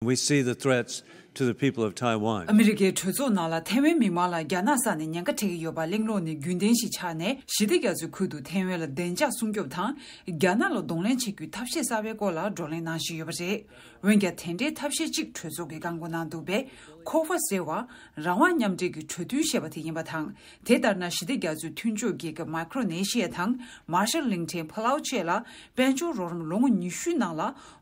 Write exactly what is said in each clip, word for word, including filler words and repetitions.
We see the threats to the people of Taiwan. ཨ་མི་རི་ཀའི་གྲོས་ཚོགས་ནང་ལ་ཐའེ་ཝན་མི་མང་ལ་རྒྱ་ནག་ས་ནས་ཉེན་ཁ་འཕྲད་ཀྱི་ཡོད་པ་གླེང་སློང་ནི་རྒྱུན་ལྡན་ཞིག་ཆགས་ནས། ཞི་བདེ་རྒྱ་མཚོའི་ཁུལ་དུ་ཐའེ་ཝན་ལ་བདེ་འཇགས་སྲུང་སྐྱོབ་དང་རྒྱ་ནག་ལ་གདོང་ལེན་བྱེད་རྒྱུའི་ཐབས་ཤེས་གསར་པའི་སྐོར་ལ་བགྲོ་གླེང་གནང་བཞིན་ཡོད་པ་རེད། འོན་ཀྱང་། དེ་འདྲའི་ཐབས་ཤེས་གཅིག་གྲོས་ཚོགས་ཀྱིས་བཀག་འགོག་གནང་འདུག་པས། ཁོ་ཧྥ་ཟེར་བ། རང་དབང་མཉམ་འབྲེལ་གྱི་གྲོས་མཐུན་ཞེས་པ་དེ་ཡིན་པ་དང་། དེ་ལྟར་ན། ཞི་བདེ་རྒྱ་མཚོའི་མཐུན་ཕྱོགས་རྒྱལ་ཁབ་མའི་ཁྲོ་ནེ་ཤི་ཡ་དང་མར་ཤལ་གླིང་ཕྲན་ཕ་ལའུ་བཅས་ལ་དཔལ་འབྱོར་རོགས་རམ་ལོ་ངོ་ཉི་ཤུའི་ནང་ལ་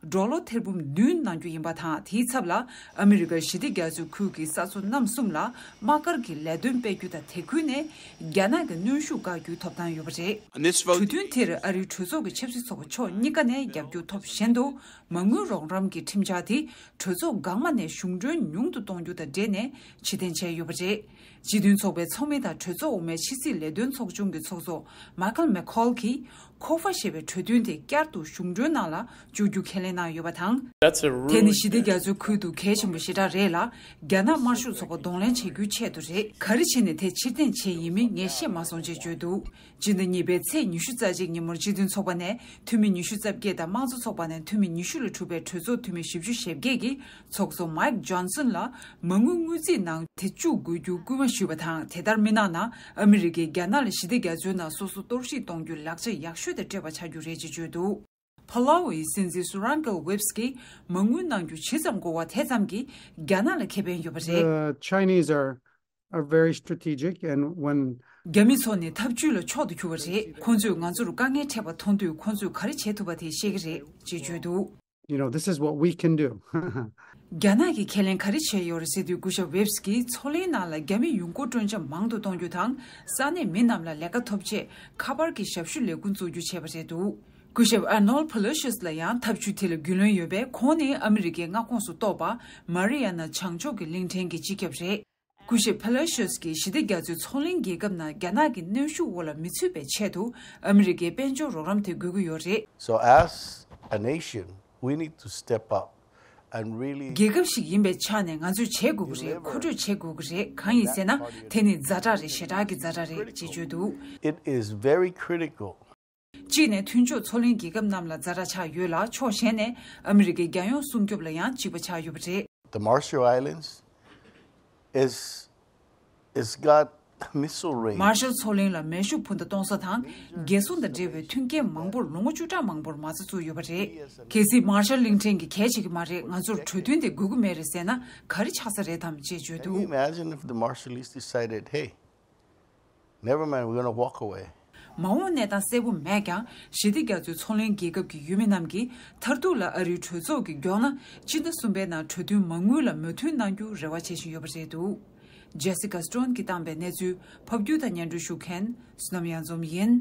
ཌོ་ལར་ཐེར་འབུམ་བདུན་གནང་རྒྱུ་ཡིན་པ་དང་། དེའི་ཚབ་ལ་ཨ་མི་རི་ཀར་ཞི་བདེ་རྒྱ་མཚོའི་ཁུལ་གྱི་ས་མཚོ་གནམ་གསུམ་ལ་དམག་སྒར་གྱི་ལས་དོན་སྤེལ་རྒྱུ་དང་། དེ་ཁུལ་ནས་རྒྱ་ནག་གི་གནོན་ཤུགས་བཀག་རྒྱུའི་ཐོབ་ཐང་ཡོད་པ་རེད། གྲོས་མཐུན་དེར་ཨ་རིའི་གྲོས་ཚོགས་ཀྱི་ཆབ་སྲིད་ཚོགས་པ་ཕྱོགས་གཉིས་ཀ་ནས་རྒྱབ་སྐྱོར་ཐོབ་བཞིན་དུ། མ་དངུལ་རོགས་རམ་གྱི་ཁྲིམས་འཆར་དེ་གྲོས་ཚོགས་འགག་མ་ནས་གཞུང་གྲོན་ཉུང་དུ་གཏོང་རྒྱུ་དང་འབྲེལ་ནས་ཕྱིར་འཐེན་བྱས་ཡོད་པ་རེད། སྤྱི་མཐུན་ཚོགས་པའི་ཚོགས་མི་དང་གྲོས་ཚོགས་འོག་མའི་ཕྱི་སྲིད་ལས་དོན་ཚོགས་ཆུང་གི་ཚོགས་གཙོ་མཱ་ཁལ་མེ་ཁོལ་གྱིས། ཁོ་ཧྥ་ཞེས་པའི་གྲོས་མཐུན་དེ་བསྐྱར་དུ་གཞུང་གྲོན་ནང་ལ་བཅུག་རྒྱུ་ཁས་ལེན་གནང་ཡོད་པ་དང་། That's a rude thing. དེ་ནི་ཞི་བདེ་རྒྱ་མཚོའི་ཁུལ་དུ་གལ་ཆེན་པོ་ཞེ་དྲག་རེད་ལ། རྒྱ་ནག་དམར་ཤོག་ཚོགས་པ་གདོང་ལེན་བྱེད་རྒྱུའི་ཆེད་དུ་རེད། ག་རེ་བྱས་ནས་དེ་ཕྱིར་འཐེན་བྱས་ཡིན་མིན་ངས་ཤེས་མ་སོང་ཅེས་བརྗོད་འདུག་སྤྱི་ཟླ་གཉིས་པའི་ཚེས་ཉི་ཤུ་རྩ་གཅིག་ཉིན་མོར་སྤྱི་མཐུན་ཚོགས་པ་ནས་འཐུས་མི་ཉི་ཤུ་རྩ་བརྒྱད་དང་། དམངས་གཙོ་ཚོགས་པ་ནས་འཐུས་མི་ཉི་ཤུ་ལས་གྲུབ་པའི་གྲོས་ཚོགས་འཐུས་མི་བཞི་བཅུ་ཞེ་བརྒྱད་ཀྱིས་ཚོགས་གཙོ་མཱིག་ཇོན་སོན་ལ་མ་དངུལ་དངུལ་རྩིས་ནང་དེ་བཅུག་དགོས་རྒྱུ་སྐུལ་མ་ཞུས་པ་དང་། དེ་ལྟར་མི་གནང་ན། ཨ་མི་རི་ཀས་རྒྱ་ནག་ལ་ཞི་བདེ་རྒྱ་མཚོའི་ནང་སོ་སོ་གཏོར་བཤིག་གཏོང་རྒྱུའི་ལག་ཆ་ཡག་ཤོས་དེ་སྤྲད་པ་ཆགས་རྒྱུ་རེད་ཅེས་བརྗོད་འདུག་ཕ་ལའུ་ཡི་སྲིད་འཛིན་སུ་རན་གལ་ཝེབས་ཀྱིས་མ་དངུལ་གནང་རྒྱུ་ཇི་ཙམ་དགོས་པ་དེ་ཙམ་གྱིས་རྒྱ་ནག་ལ་ཁེ་ཕན་ཡོད་པ་རེད། The Chinese are, are very strategic, and when རྒྱ་མི་ཚོ་ནི་ཐབས་ཇུས་ལ་མཆོག་ཏུ་གྱུར་པ་རེད། ཁོང་ཚོས་ང་ཚོར་དཀའ་ངལ་འཕྲད་པ་མཐོང་དུས། ཁོང་ཚོས་ག་རེ་བྱེད་ཐུབ་པ་དེ་ཤེས་ཀྱི་རེད་ཅེས་བརྗོད་འདུག You know, this is what we can do. རྒྱ་ནག་གིས་ཁས་ལེན་ག་རེ་བྱས་ཡོད་རེད་ཟེར་དུས། སྐུ་ཞབས་ཝེབས་ཀྱིས་མཚོ་གླིང་ནང་ལ་རྒྱ་མི་ཡོང་སྒོ་སྤྲོད་འཆར་མང་དུ་གཏོང་རྒྱུ་དང་། ས་གནས་མི་རྣམས་ལ་ལས་ཀ་ཐོབ་ཆེད་ཁ་པར་གྱི་ཞབས་ཞུ་ལས་ཁུངས་བཙུགས་རྒྱུ་བྱས་པ་རེད་འདུག་སྐུ་ཞབས་ཨར་ནོལ་ཕ་ལོ་ཤིས་ལ་ཡང་ཐབས་ཇུས་དེ་ལ་རྒྱུས་ལོན་ཡོད་པས། ཁོང་ནི་ཨ་མི་རི་ཀའི་མངའ་ཁོངས་སུ་གཏོགས་པ་མ་རི་ཡ་ན་བྱང་ཕྱོགས་ཀྱི་གླིང་ཕྲན་གྱི་སྤྱི་ཁྱབ་རེད། སྐུ་ཞབས་ཕེ་ལེ་ཤིས་ཀྱིས་ཞི་བདེ་རྒྱ་མཚོའི་མཚོ་གླིང་རྒྱལ་ཁབ་རྣམས་རྒྱ་ནག་གི་གནོན་ཤུགས་འོག་ལ་མི་ཚུད་པའི་ཆེད་དུ་ཨ་མི་རི་ཀའི་དཔལ་འབྱོར་རོགས་རམ་དེ་དགོས་ཀྱི་ཡོད་རེད། So as a nation, we need to step up and really རྒྱལ་ཁབ་ཞིག་ཡིན་པའི་ཆ་ནས་ང་ཚོས་བྱེད་དགོས་ཀྱི་རེད། མཁོ་སྤྲོད་བྱེད་དགོས་ཀྱི་རེད། གང་ཡིན་ཟེར་ན། དེ་ནི་ཛ་དྲག་རེད། ཞེ་དྲག་གི་ཛ་དྲག་རེད་ཅེས་བརྗོད་འདུག It is very critical. གཅིག་ནས་མཐུན་ཕྱོགས་མཚོ་གླིང་རྒྱལ་ཁབ་རྣམས་ལ་ཛ་དྲག་ཆགས་ཡོད་ལ། ཕྱོགས་གཞན་ནས་ཨ་མི་རི་ཀའི་རྒྱལ་ཡོངས་སྲུང་སྐྱོབ་ལ་ཡང་གཅིག་པ་ཆགས་ཡོད་པ་རེད། The Marshall Islands is, it's got missile range. མར་ཤལ་མཚོ་གླིང་ལ་མེ་ཤུགས་འཕུར་མདའ་གཏོང་ས་དང་། རྒྱལ་སྲུང་དང་འབྲེལ་བའི་མཐུན་རྐྱེན་མང་པོར་ལོ་ངོ་བཅུ་ཕྲག་མང་པོར་མ་རྩ་བཙུགས་ཡོད་པ་རེད། གལ་སྲིད་མར་ཤལ་གླིང་ཕྲན་གྱིས་གལ་བྱེད་ཀྱི་མ་རེད། ང་ཚོར་གྲོས་མཐུན་དེ་དགོས་ཀྱི་མེད་རེད་ཟེར་ན། ག་རེ་ཆགས་ས་རེད་དམ་ཅེས་བརྗོད་Can you འདུག imagine if the Marshallese decided, hey, never mind, we're gonna walk away. མ་འོངས་གནས་སྟངས་གསལ་པོ་མེད་ཀྱང་། ཞི་བདེ་རྒྱ་མཚོའི་མཚོ་གླིང་རྒྱལ་ཁབ་ཀྱི་ཡུལ་མི་རྣམས་ཀྱིས་མཐར་ཐུག་ལ་ཨ་རིའི་གྲོས་ཚོགས་ཀྱིས་མགྱོགས་ན་སྤྱི་ཟླ་གསུམ་པའི་ནང་གྲོས་མཐུན་མ་དངུལ་ལ་མོས་མཐུན་གནང་རྒྱུ་རེ་བ་བྱེད་བཞིན་ཡོད་པ་རེད་འདུག Jessica Stone གྱིས་བཏང་པའི་གནས་ཚུལ་ཕབ་སྒྱུར་དང་སྙན་སྒྲོན་ཞུ་མཁན་བསོད་ནམས་གཡང་འཛོམས་ཡིན།